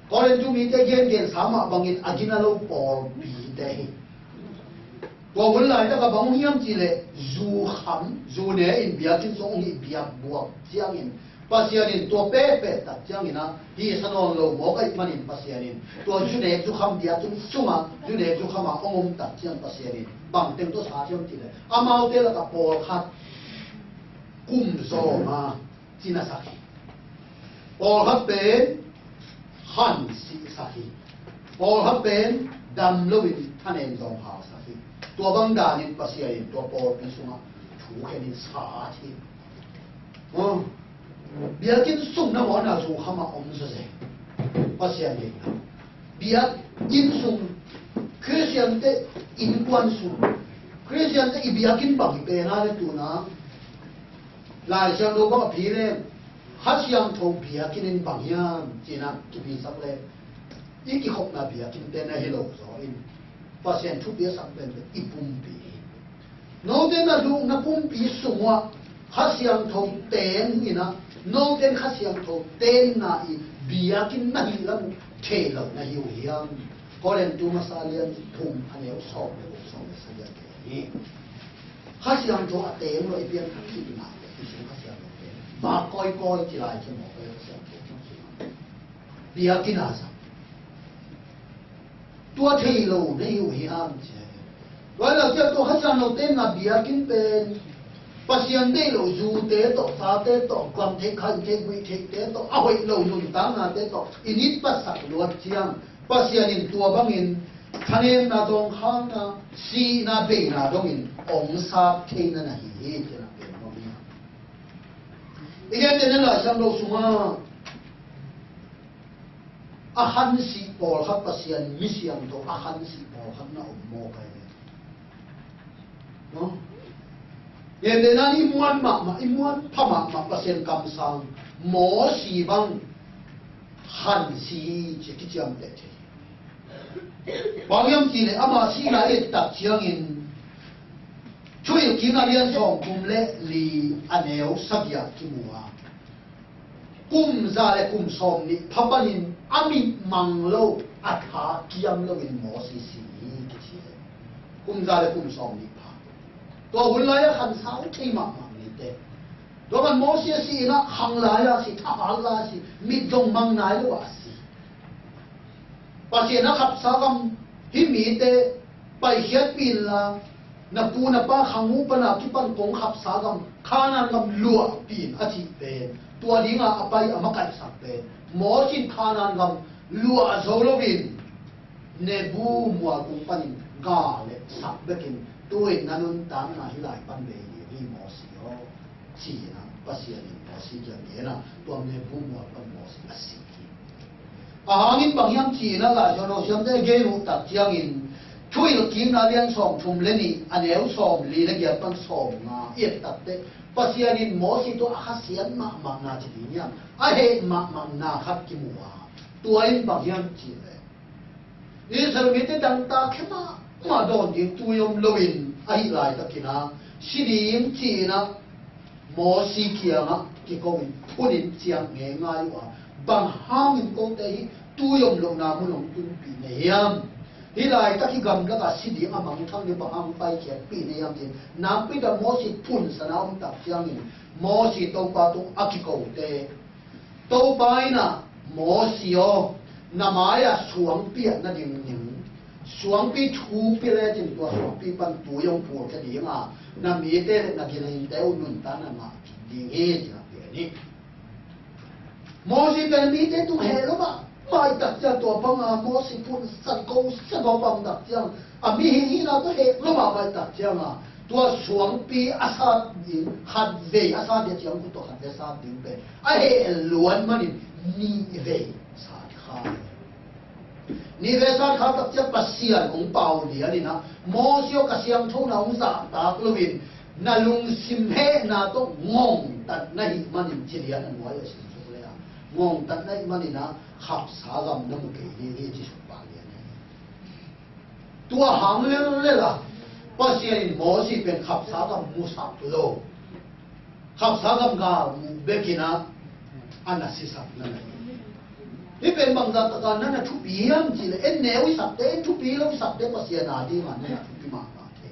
Korintu mite gengensa mah bangin a gina lo pawlpi te hi. Tua hun laitak a bang hiam cih leh, zu kham, zu ne in biakinn sung hi biak buak ciangin, Pasian in tua pehpeh tak ciangin a, hih sa nawn lo mawk ahih manin Pasian in tua zu nek zu kham biakinn sungah, zu nek zu kham a hong om tak ciang Pasian in bang teng tawh sa hiam cih leh, amaute lakah pawlkhat kum zawng a cina sak hi. Pawlkhat pen khan sihsak hi. Pawlkhat pen dam loin thanem zawng hausak hi. Tua bang danin Pasian in tua pawlpi sungah thu khen in sa hi. Aw, biakinn sung na mawhna zu kham a om zawzen Pasian deihna. Biakinn sung, Khristiante innkuan sung, Khristiante i biakinn bang hi pen a le tuna Lai Siangtho bang a phi leng, Kha Siangtho biakinn in bang hiam cih na kiphisak leh, i kikhopna biakinn te na hi lo zaw in, Pasian thupi a sak penpen i pumpi hi. Note na duhna pumpi sungah Kha Siangtho teng in a, note Kha Siangtho tenna i biakinn na hi lam thei lo na hi uh hiam? Korin tu masa lian thum a neu sawm le sawm le sagih a gen hi. Kha Siangtho a teng lo i pian a kihna le i sung Kha Siangtho teng. Mak kawikawi ci lai ci mawk a Kha Siangtho teng sung. Biakinn a sa. Tua thei lo na hi uh hiam ci. Tua lo ciang tua Kha Siangtho tenna biakinn pen Pasian deih lo zute tawh, fate tawh, gam theih, khan theih, guih theihte tawh, a hoih lo nuntaknate tawh i nitpatsak luat ciang Pasian in tua bangin thanemna, zawngkhalna, sihna, beina dongin hong sap thei na na hi hi, ci na pen mawk hi. I gentehna Lai Siangtho sungah a khansih pawlkhat Pasian mi siangtho a khansih pawlkhat na om mawk a hi. No? Gentehna i muan mahmah, i muan pha mahmah Pasian kamsang Mosi bang khansih hi ci kiciamteh thei. Bang hiam cih leh ama sihna i et tak ciangin Thuhilhkikna lian sawmthum le li a neu sagih ah kimu a, kum za le kum sawmnih pha panin a mit mang lo, a tha kiam loin Mosi si hi kici hi. Kum za le kum sawmnih pha. Tua hun lai-ah khansau thei mahmah mite. Tua man Mosi a si in ah khang lai-ah si, thahat lai-ah si, mit dong mang nai lo-ah a si. Pasian a khapsa gam hih mite paikhiatpih inla, na pu na pa khang uh pan a kipan kong khapsa gam Kanaan gam luahpih in a cih pen, tua dinga a pai a makaihsak pen, Mosi in Kanaan gam luah zo loin Nebu mual kung panin ga le sak bekin, tu-in na nuntakna hih lai pan bei ding hi Mosi aw, ci-in ah Pasian in Mosi kiang gen a, tua Nebu mual pan Mosi a si hi. A hangin bang hiam ci-in ah Lai Siangtho siamte gen uh tak ciangin, Thuhilhkikna lian sawmthum le nih a neu sawmli le giat pan sawmnga i et tak teh, Pasian in Mosi tawh a khasiat mahmahna ci ding hiam, a heh mahmahna khat kimu a, tua in bang hiam cih leh, Israel mite dangtak khe mahmah dawn ding tui om loin ahih laitakin ah, si ding ci-in ah Mosi kiangah kiko in phun in ciah ngeingai uh a, bang hangin kote hih tui om lohna mun hong tunpih na hiam? Hih laitak hih gamlakah si ding a mangthang ding bang hang paikhiatpih na hiam ci-in nakpi tak Mosi phunsan a om tak ciangin Mosi Topa tung a kikote Topa in ah, Mosi aw, na mai-ah suangpi ah na ding ning, suangpi thupi lecin tua suangpi pan tui hong phulkhia ding a, na mite le na ginate uh nuntakna ngah ding hi, ci-in ah pian hi. Mosi pen mite tung heh lo mahmah tak ciang tua bang a Mosi phunsan ko sia ko bang tak ciang a mihing hihna tawh heh lo mahmah tak ciang a, tua suangpi a sat ding, khat vei a sat ding a ciang khut tawh khat vei a sat ding pen a heh luat manin nih vei sat kha. Nih vei sat kha tak ciang Pasian hong pau lian in ah, Mosi aw, ka siangthona hong zahtak loin na lungsim hehna tawh ngongtat na hih manin, ci lian a nuai a sin suk le a, ngongtat na hih manin ah khapsa gam na mu kei ding hi, ci suk pah lian hi. Tua hang lellel a Pasian in Mosi pen khapsa gam musak lo, khapsa gam gal mu bekin ah a na sisak na na hi. Hih pen bangzah taka na na thupi hiam cih leh, en neu i sakte, en thupi lo i sakte Pasian a dingin na na thupi mahmah thei.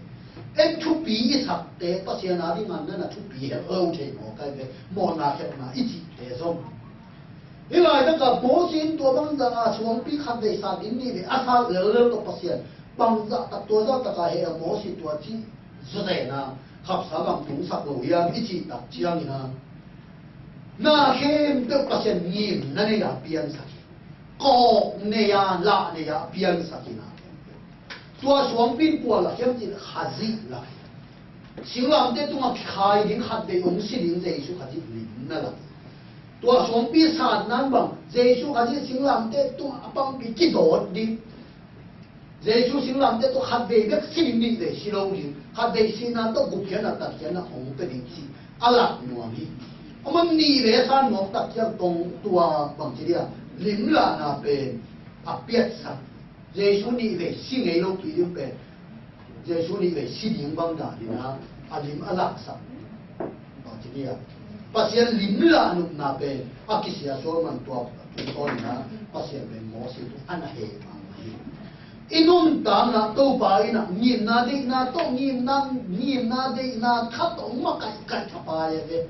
En thupi i sakte Pasian a dingin na na thupi het lo thei maw, kai ve, mawhna khelhna i cihte zong. Hih laitaka Moses in tua bangzah a suangpi khat vei sat ding nih vei a sat lel lel tawh Pasian bangzah tak tua zah taka heh a Moses tua cih zawzen a khapsa lam tungsak lo hiam i cih tak ciangin a, na khempeuh Pasian ngimna nei a piansak hi. Kawk nei a, lah nei a piansak hi na khempeuh. Tua suangpi in kua lak hiam cih leh Khazih lak hi. Singlamteh tungah kikhai ding khat vei hong si ding Jesu Khazih limna lak hi. Tua suangpi satna in bang, Jesu Khazih singlamteh tungah a pangpi kidawt ding. Jesu singlamteh tawh khat vei bek si ding, nih vei si lo ding, khat vei sihna tawh gupkhiatna tatkhiatna hong pia ding cih a lak nuam hi. Amah nih vei a san mawk tak ciang tong tua bangci dia lim lahna pen a piatsak. Jesu nih vei si ngei lopi ding pen Jesu nih vei si ding bang dan in a, a lim a laksak. Bangci dia Pasian lim lah nopna pen a kisia sual man tua tungtawn in a, Pasian pen Moses tung a na heh mahmah hi. I nuntakna Topa in a ngimna deihna tawh, ngimna, ngimna deihna khat tawh hong makaihkaih thapai a ve.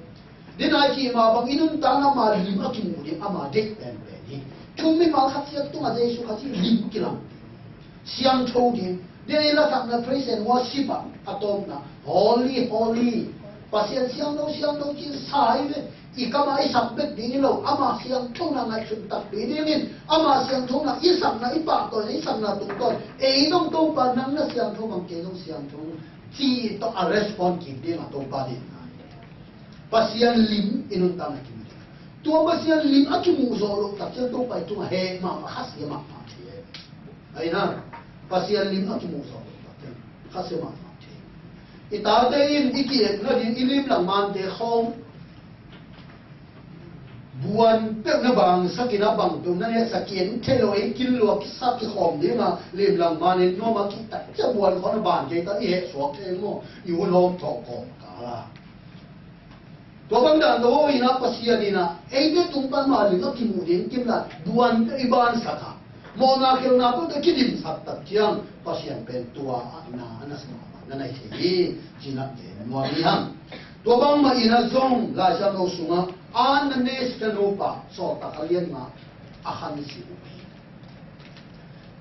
Dena i cih mah bang i nuntakna ama lim a kimuh ding ama deih penpen hi. Thu mimal khat ciat tungah Jesu Khazih lim kilang ding, siangtho ding. Dena i lasakna praise and worship ah a tawpna holy, holy, Pasian siangtho, siangtho ci-in sa hi ve. I kam a i sak bek ding hi lo, ama siangthona ngaihsun takpi dingin, ama siangthona i sakna, i pahtawina, i sakna tungtawn ei dong Topa nang na siangtho bang kei dong siangtho ci tawh a respond kik ding a Topa deihna hi. Pasian lim i nuntakna kimu ding. Tua Pasian lim a kimuh zawh loh tak ciang Topa i tungah heh mahmah, khasia mahmah thei. Ahi na, Pasian lim a kimuh zawh loh tak ciang khasia mahmah thei. I tate in i ki-etna ding i lim langmante khawng buan peuh na bangsak in a, bang peuh na nehsak, ki-en thei lo, ei kin lua kisa kikhawm ding a, lim langman en nuam a, kihtak ciang buan khawng na ban kei ta, i heh suak thei maw, i hun hawm thawh kawm kal a. Tua bang dan lo in a Pasian in a eite tung pan mah lim a kimuh ding kim lai, buan peuh i bansak a, mawhna khelhna peuh tawh kidimsak tak ciang Pasian pen tua a na, a na sa, na na hi thei hi, ci-in a gen nuam hi hang. Tua bangmah in a zong Lai Siangtho sungah Ananias te nupa, Sawltak a lian nga a khan si uh hi.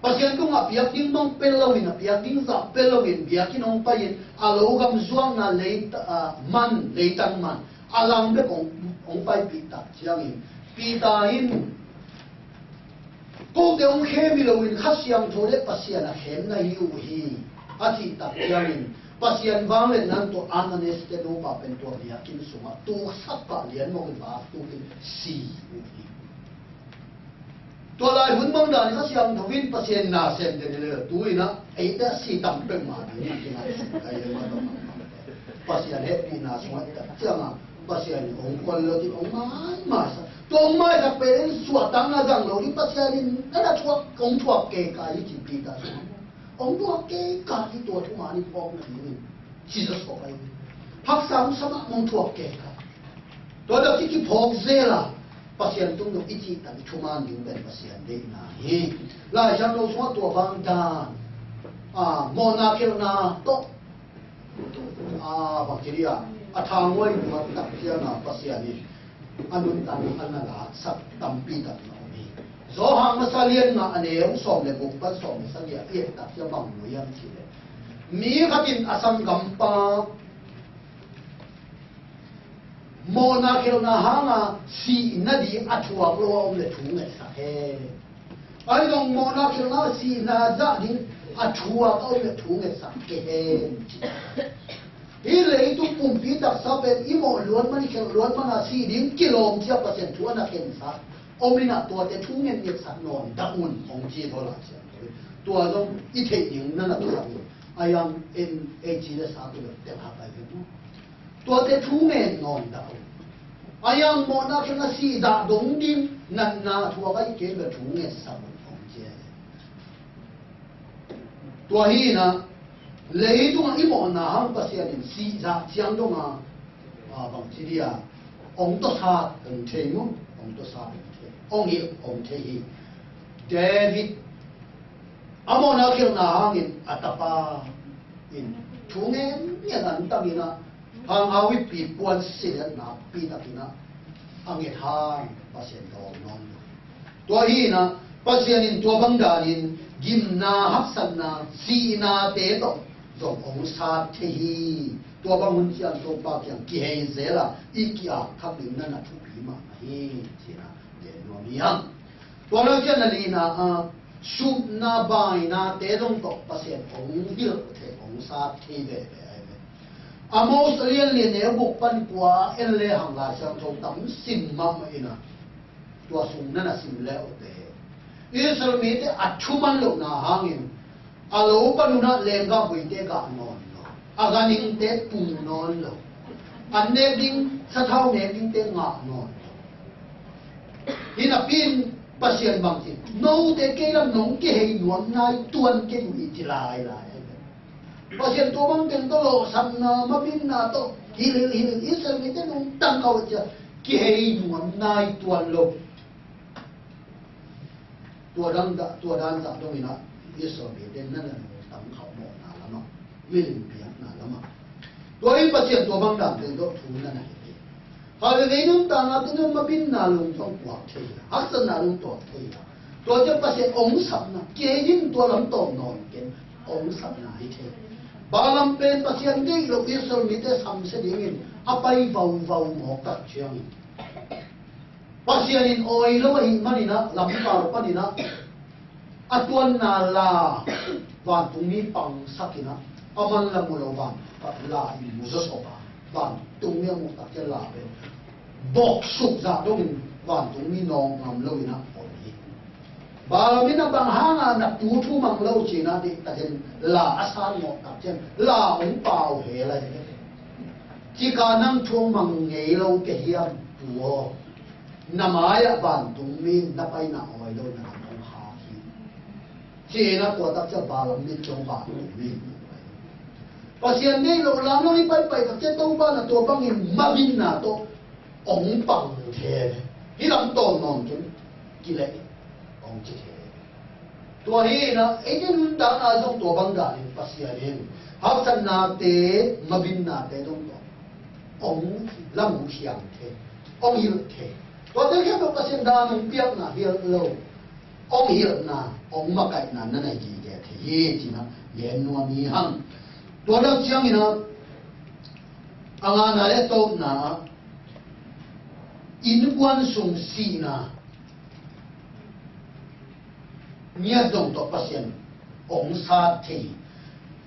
Pasian tungah piak ding bang pia loin, a piak ding zah pia loin biakinn hong pai-in a lo gam zuakna lei, ah, man, leitang man a lang bek hong, hong paipih tak ciangin Peter in, "Kote hong khem hi loin Kha Siangtho le Pasian a khem na hi uh hi," a cih tak ciangin Pasian vangliatna tawh Ananias te nupa pen tua biakinn sungah tuksak pah lian mawkin vak tukin si uh hi. Tua lai hun bang dan Kha Siangtho in Pasian na sem den hi le tu in a, eite a si tam peuhmah ding a kingaihsun ka hi le mah tawh. Pasian hehpihna sungah i tak ciangin Pasian in hong kuan lo ding, hong maimai sa. Tua hong maisak pen in suahtakna zang lo ding, Pasian in na na thuak, hong thuak kei ka hi ci Peter sungah. Hong thuak kei ka hi, tua thuman i phawk nadingin. Jesus ko ka hi. Haksa hong sa mah hong thuak kei ka. Tua dak i kiphawk zel a, Pasian tung dong i cih tak i thuman ding pen Pasian deihna hi. Lai Siangtho sungah tua bang dan, ah, mawhna khelhna tawh, ah, bang ci dia, a thanguai nuam tak ciang a Pasian in a nuntakna a na laksak tampi tak na om hi. Johan masa lian nga a neu sawm le guk pan sawm le sagih ah i et tak ciang bang mu hiam cih leh, mi khat in a sanggampa mawhna khelhna hanga sih nading a thuak lo a om le thu ngetsak hen. Ahi zong mawhna khelhna sihna zah ding a thuak a om le thu ngetsak kei hen, ci. Hih leitung pumpi taksa pen i mawh luat man, i khelh luat man a sih ding kilawm cia Pasian thu a na khensa om in a, tuate thu ngetngetsak nawn dah un hong ci thaw la cia. Tua zong i theih ding na na tusak in a, yang en ei ci le sa tu le tel hak ai ve maw. Tuate thu ngen nawn dah uh. A yang mawhna khen a sih dah dong ding natna thuak a i kei bel thu ngetsak uh hong ci. Tua hi in a, leitungah i mawhna hang Pasian in sih zah ciang dong a, a bang ci dia, hong tawsak hong thei maw. hong tuasa hong thei, hong hilh hong thei hi. David a mawhna khialhna hangin a tapa in thu ngen ngen an tangin ah, hang hau i pi puan silet nakpi takin ah a nget hang Pasian dawng nawn lo. Tua hi inah Pasian in tua bang danin gimna, haksatna, sihnate tawh zong hong sat thei hi. Tua bang hun ciang Topa kiang kihei zel a i ki-ap thak ding na na thupi mahmah hi, ci-in ah gen nuam hi hang. Tua lo ciang a lina ah, supna bainate zong tawh Pasian hong hilh thei, hong sat thei veve ahi ve. Amos a lian li a neu guk pan kua en le hang Lai Siangtho tam sim mahmah inah, tua sung na na sim le uh te, Israel mite a thuman lohna hangin a lo pan unah lenggah buite gah nawn lo, a ganhingte pung nawn lo, an nek ding sathau nek dingte ngah nawn lo. Hi napi-in Pasian bang ci, note kei lam nong kihei nuam nai tuan kei uh hi, ci lailai. Pasian tua bang teng tawh lawhsapna, mabinna tawh hilh hilh hilh Israel mite nong tangkhauh ciang kihei nuam nai tuan lo. Tua dan zah, tua dan zah dong inah Israel mite na na nong tangkhauh mawhna lamah, milim biakna lamah. Tua in Pasian tua bang dan teng tawh thu na na hilh hi. Hallelujah, nuntakna tawh na mabinna lungtuang puak thei hi, haksatna lungtuang thei hi. Tua ciang Pasian hong sapna, kei in tua lam tawm nawn ken, hong sapna hi thei. Balaam pen Pasian deih loh Israel mite samsia dingin a pai vauvau mawk tak ciangin, Pasian in awi lo ahih maninah, lampau paninah a tuanna la vantungmi pangsakinah, a man la mu lo van la in mu zawsop a, vantungmi a muh tak ciang la pen boksuk zah dongin vantungmi nawng ngam loinah awi hi. Balaam in a bang hangah na tu thu mang lo cinah deih takin la a san ngawh tak ciang la hong pau hel ahi. Cika nang thu hong mang ngei lo ka hiam, pu aw? Na mai-ah vantungmi in na paina awi lo na lam hong hak hi, ci-in a tua tak ciang Balaam mit ciang vantungmi in Pasian deih loh lam lo i paipai tak ciang Topa na tua bangin mabinna tawh hong pang thei. Hih lam tawm nawn ken, kileh in, hong ci thei. Tua hi inah eite nuntakna zong tua bang danin Pasian in haksatnate, mabinnate zong tawh hong lam hong khiang thei, hong hilh thei. Tuate khempeuh Pasian dan hong piakna hi lo, hong hilhna, hong makaihna na na hi gige thei hi, ci-in ah gen nuam hi hang. Tua lo ciangin ah a ngana le a tawpna ah innkuan sung sihna ngiat zong tawh Pasian hong sat thei hi.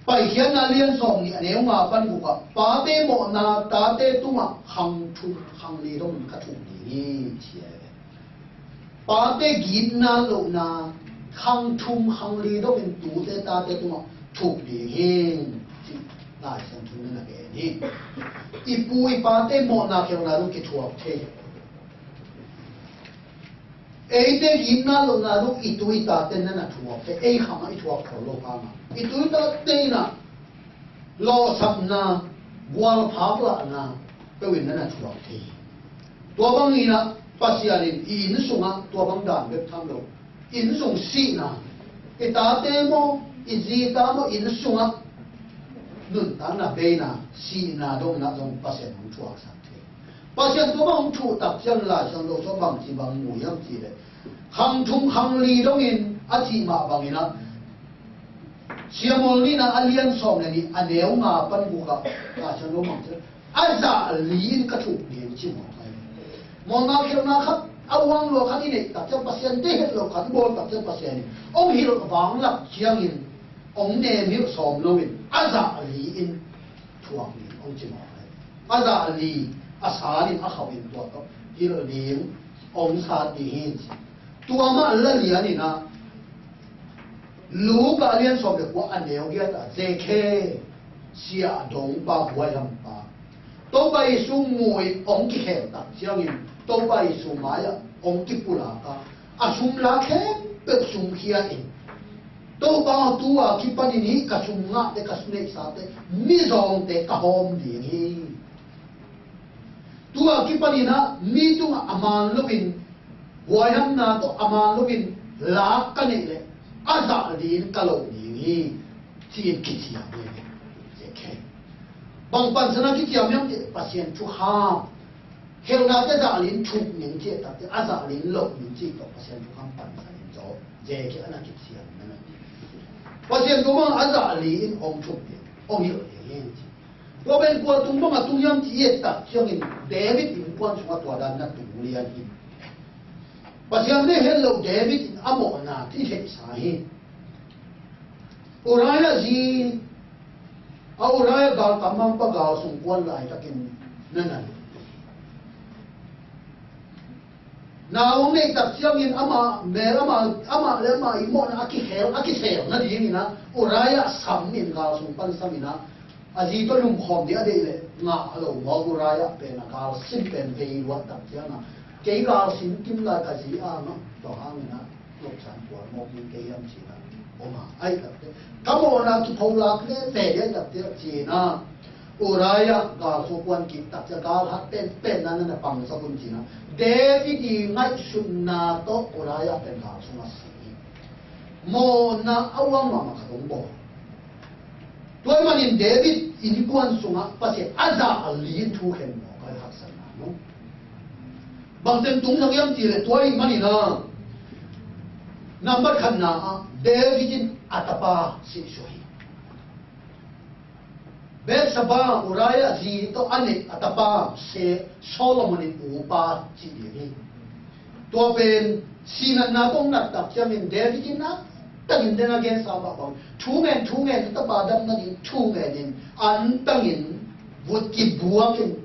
Paikhiatna lian sawm nih a neu nga pan guk ah, pate mawhna tate tungah khang thum khang li dongin ka thuk ding hi, ci hi. Pate gitna lohna khang thum khang li dongin tute tate tungah thuk ding hi, ci Lai Siangtho in a gen hi. I pu i pate mawhna khialhna dong kithuak thei. Eite gitna lohna dong i tu i tate na na thuak thei, ei khangah i thuak khol lo hangah i tu i tate inah lawhsapna, gualphak lahna peuh in na na thuak thei hi. Tua bangin ah Pasian in i inn sungah tua bang dan bek tham lo, inn sung sihna, i tate maw, i zita maw, inn sungah nuntakna beina, sihna dongin ah zong Pasian hong thuaksak thei. Pasian tua bang hong thuh tak ciang Lai Siangtho sung bangci bang mu hiam cih leh, khang thum khang li dongin a cih mah bangin ah, Siamawlnihna a lian sawm le nih a neu nga pan guk ah Lai Siangtho bang ci, a zah li in ka thuk ding, ci mawk hi. Mawhna khialhna khat, a uang lua khat i neih tak ciang Pasian deih het lo khat i bawl tak ciang Pasian in hong hilh vanglak ciangin hong nem hilh sawm loin a zah li in thuak ding hong ci mawk hi. A zah li a san in a khauh in tua tawh hilh ding hong sat ding hi, ci. Tua mah la lian inah Luka a lian sawm le kua a neu giat ah Zakhe, siahdongpa buaihampa, Topa Jesu mu in hong kikhen tak ciangin Topa Jesu mai-ah hong kipulak a, a sum la khempeuh sumkhia in, Topa aw, tu-a kipanin hih ka sum ngahte, ka sum neihsate mizawngte ka hawm ding hi. Tu-a kipanin ah mi tungah a man loin Huaihamna tawh a man loin lak ka neih leh a zah li-in ka loh ding hi, ci-in kiciam hi. Bang pansan a kiciam hiam cih leh Pasian thukham, khelhnate zah li-in thuk ning cih takte a zah li-in loh ning cih tawh Pasian thukham pansan in zaw, Ezekiel a na kiciam na. Pasian tua bang a zah li-in hong thuk ding, hong hilh ding hi, ci. Tua pen kua tung bang a tung hiam cih i et tak ciangin David innkuan sungah tua dan na tung lian hi. Pasian deih het loh David in a mawhna i theihsa hi. Uriah zi, a Uriah galkap mangpa gal sung kuan laitakin na na lut hi. Na hong neih tak ciangin amah mel, amah, amah le amah i mawhna a kikhel, a kisel nadingin ah Uriah sam in, gal sung pan sam in ah, a zi tawh lumkhawm ding a deih leh ngah lo maw, Uriah pen a gal sim pen vei luat tak ciangin ah, kei gal sim kim lai ka zi a ngah tua hangin ah, luksan puan mawk ding kei hiam ci-in ah om a, ahih takte ka mawhna kipholak leh ve ding ahih takte ci-in ah, Uriah gal sung kuan kik tak ciang gal hat penpen na na pangsak un ci-in ah, David i ngaihsutna tawh Uriah pen gal sungah si hi. Mawhna a uang mahmah khat hong bawl. Tua ahih manin David innkuan sungah Pasian a zah li-in thu khen mawk a, haksatna no. Bang teng tung thak hiam cih leh tua ahih manin ah, nambat khatna ah David in a tapa sihsuah hi. Bathsheba, Uriah zi tawh a neih a tapa, se Solomon in upa ci ding hi. Tua pen sinatna tawh nat tak ciangin David in a tangin den a gensa bang bang, thu ngen, thu ngen, a tapa dam nading thu ngen in, an tangin vut kibuak in,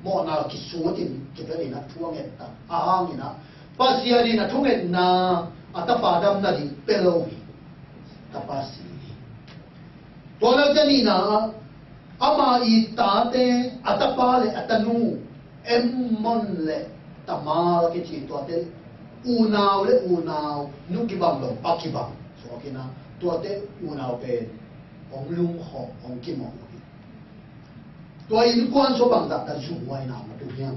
mawhna kisut in, kipel in a thu a ngen tak a hangin ah, Pasian in a thungetna, a tapa dam nading pia lo hi. Tapa si hi. Tua leh a nihna ah, ama i tate, a tapa le a tanu, Amnon le Tamar a kici tuate, unau le unau nu kibang lo, pa kibang suak in ah, tuate unau pen hong lungkhawm, hong kimawh hi. Tua innkuan sung bangzah ta zumhuaina om a tung hiam?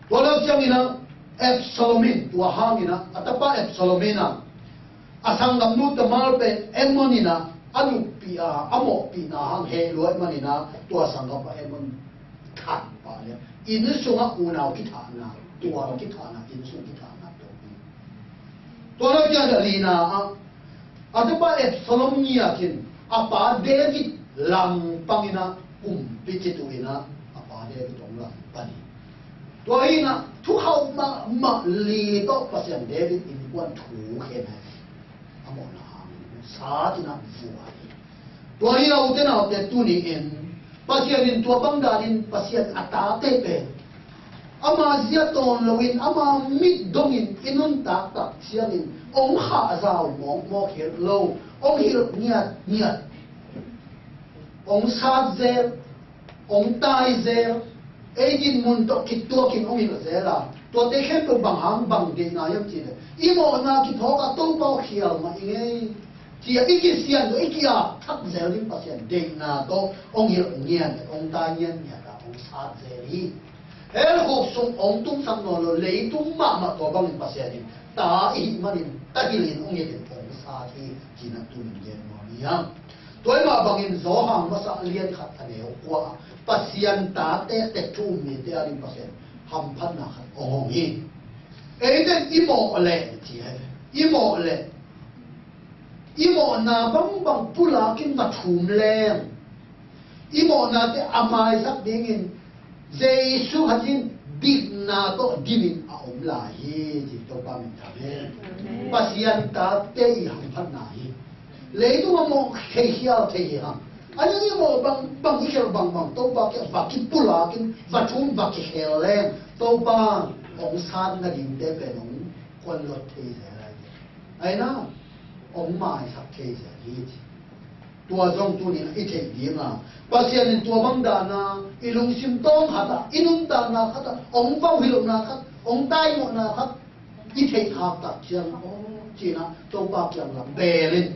Tua leh ciangin ah, Absalom in, tua hangin ah, a tapa Absalom in ah, a sanggamnu Tamar pen Amnon in ah a luppih a, a mawhpihna hang heh lua ahih manin ah, tua sanggampa Amnon that pah leh, inn sungah unau kithahna, tual kithahna, inn sung kithahna tawh hi. Tua leh ciang a lina ah, a tapa Absalom ngiat in a pa David langpang in ah, kumpi citu in ah a pa David hong langpan hi. Tua hi in ah thukhauh mahmah li tawh Pasian David innkuan thu khen hi. A mawhna hangin sat in ah vua hi. Tua hi a, ute naute, tuni in Pasian in tua bang danin Pasian a tate pen ama zia tawn loin, ama mit dongin i nuntak tak ciangin hong khahzau mawkmawk hi lo, hong hilh ngiatngiat, hong sat zel, hong tai zel, ei dinmun tawh kituakin hong hilh zel a, tuate khempeuh bang hang, bang deihna hiam cih leh, i mawhna kiphawk a, Topa aw, khial mah ing ei, ci-a i kisian tawh i ki-ap thak zel ding Pasian deihna tawh hong hilh ngiat, hong tai ngiatngiat a, hong sat zel hi. Hell khuk sung hong tungsak nawn lo, leitung mahmah tua bangin Pasian in ta i hih manin ta hilhin hong hilhin hong sat hi, ci-in ah tuni in gen nuam hi hang. Tua ahih mah bangin Johan masa lian khat a neu kua ah Pasian tate, tek thu um mite adingin Pasian hamphatna khat hong hong hi. Eite i mawh leh, ci hi, i mawh leh, i mawhna bangbang pulakin va thum leng, i mawhnate a maisak dingin Jesu khat in dikna tawh dimin a om lai hi, ci Topa min thang hen. Amen. Pasian tate i hamphatna hi. Leitung a mawh thei khial thei hi hang. A ni i mawh bangbang, i khelh bangbang Topa kiang va kipulakin, va thum, va kikhel leng, Topa hong sat nadingte pen hong kuan luat thei zel lai hi. Ahi na, hong maisak thei zel hi, ci. Tua zong tuni-in i theih ding a, Pasian in tua bang dana i lungsim tawng khat ah, i nuntakna khat ah hong vauhilhna khat, hong taimawhna khat i theih khak tak ciang, aw, ci-in ah Topa kiang lam beel in,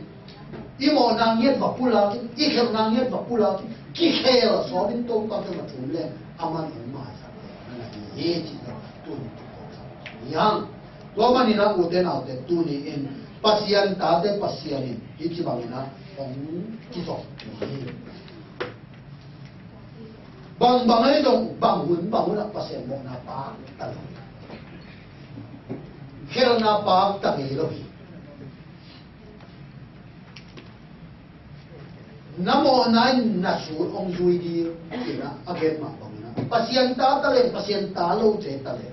i mawhna ngiat va pulakin, i khelhna ngiat va pulakin, kikhel sawmin Topa kiang va thum leng, aman hong maisak leng na hi hi, ci-in ah tuni-in hi hang. Tua manin ah, ute naute, tuni in Pasian tate Pasian in hih ci bangin ah hong kizom hi. Bangbang ahi zong, bang hun bang hun ah Pasian mawhna pakta lo hi. Khelna pakta ngei lo hi. Na mawhna in na sut hong zui ding, ci-in ah a gen mah bangin ah, Pasian ta ta leh, Pasian ta lo ci ta leh,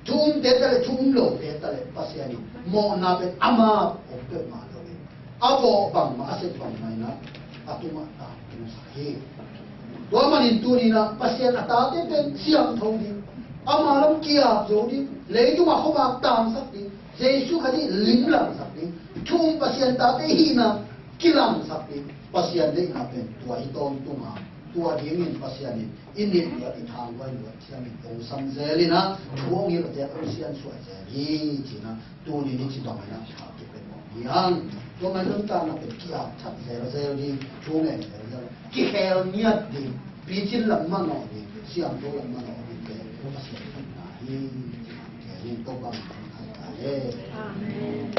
thu umte ta leh, thu um lote ta leh, Pasian in mawhna pen ama hong pia mah lo hi. A vawh bangmah, a sep bangmah in ah a tungah tangtung sak hi. Tua manin tuni in ah Pasian a tate pen siangtho ding, ama lam ki-ap zo ding, leitungah khuavak tangsak ding, Jesu Khazih limlangsak ding, thu um Pasian tate hihna kilangsak ding, Pasian deihna pen tua hi tawntung a, tua dingin Pasian in i nit luat, i thang luat, siamin hong sam zel in ah, thu hong hilh zel, hong siansuah zel hi, ci-in ah, tuni ni ci bangin ah, tha kipia mawk hi hang. Tua manin nuntakna pen ki-ap that zelzel ding, thu ngen zelzel, kikhel ngiat ding, picin lam manawh ding, siangtho lam manawh ding pen Pasian deihna hi. Amen. Topa min thang ta hen. Amen.